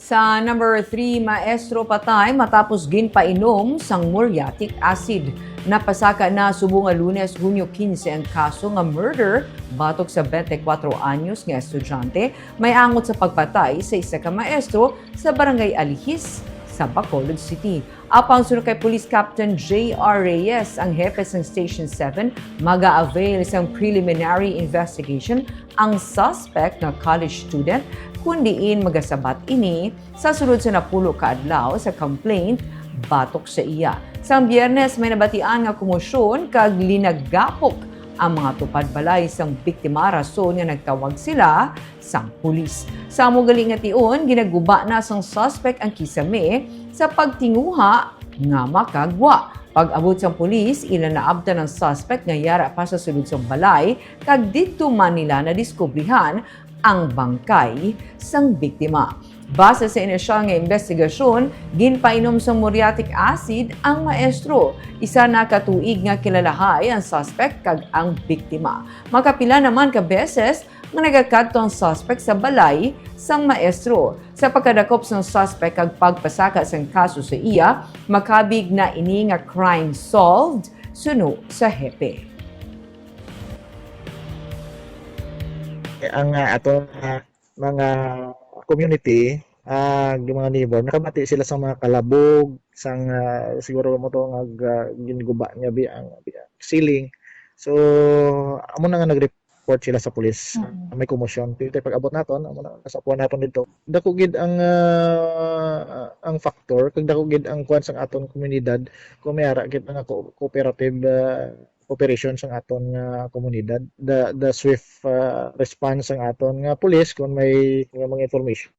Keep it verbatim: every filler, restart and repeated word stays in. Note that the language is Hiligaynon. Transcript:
Sa number three, maestro patay matapos ginpainom sang muriatic acid. Napasaka na subong nga Lunes, Hunyo quince, ang kaso nga murder batok sa twenty-four anyos nga estudyante may angot sa pagpatay sa isa ka maestro sa Barangay Alihis sa Bacolod City. Apang suno kay Police Captain J R Reyes, ang hepe sang Station seven, maga-avail sang preliminary investigation ang suspect nga college student, kun diin magasabat ini sa sulod sa napulo ka adlaw sa complaint batok sa iya. Sang Biyernes, may nabatian nga komosyon kag linagapok ang mga tupad balay sang biktima, rason nga nagtawag sila sang pulis. Sa amo gali nga tion, ginaguba na sang suspect ang kisame sa pagtinguha nga makagwa. Pag-abot sang pulis, ila naabtan ang suspect nga yara pa sa sulod sang balay, kag didto man nila nadiskubrihan ang bangkay sang biktima. Base sa inisyal nga investigasyon, ginpainom sang muriatic acid ang maestro. Isa na ka tuig nga kilalahay ang suspect kag ang biktima. Makapila naman ka beses nga nagakadto ang suspect sa balay sang maestro. Sa pagkadakop sang suspect kag pagpasaka sang kaso sa iya, makabig na ini nga crime solved, suno sa hepe. Ang, ah, ato nga mga community, ah, yung mga neighbor, nakabati sila sa mga kalabog, sang, ah, siguro mo to nga, ah, ginguba niya bi ang, bi ang ceiling. So, amo na nga nag-report sila sa pulis. Mm. May komosyon. Pero pag-abot naton, amo na, nasa upuan naton dito. Dako gid ang, ah, ang factor, kag dako gid ang kuwan sang aton komunidad, kung may ara kita nga co-, cooperative, ah, cooperation sang aton nga komunidad, the, the swift, ah, response sang aton nga pulis kung may nga mga information.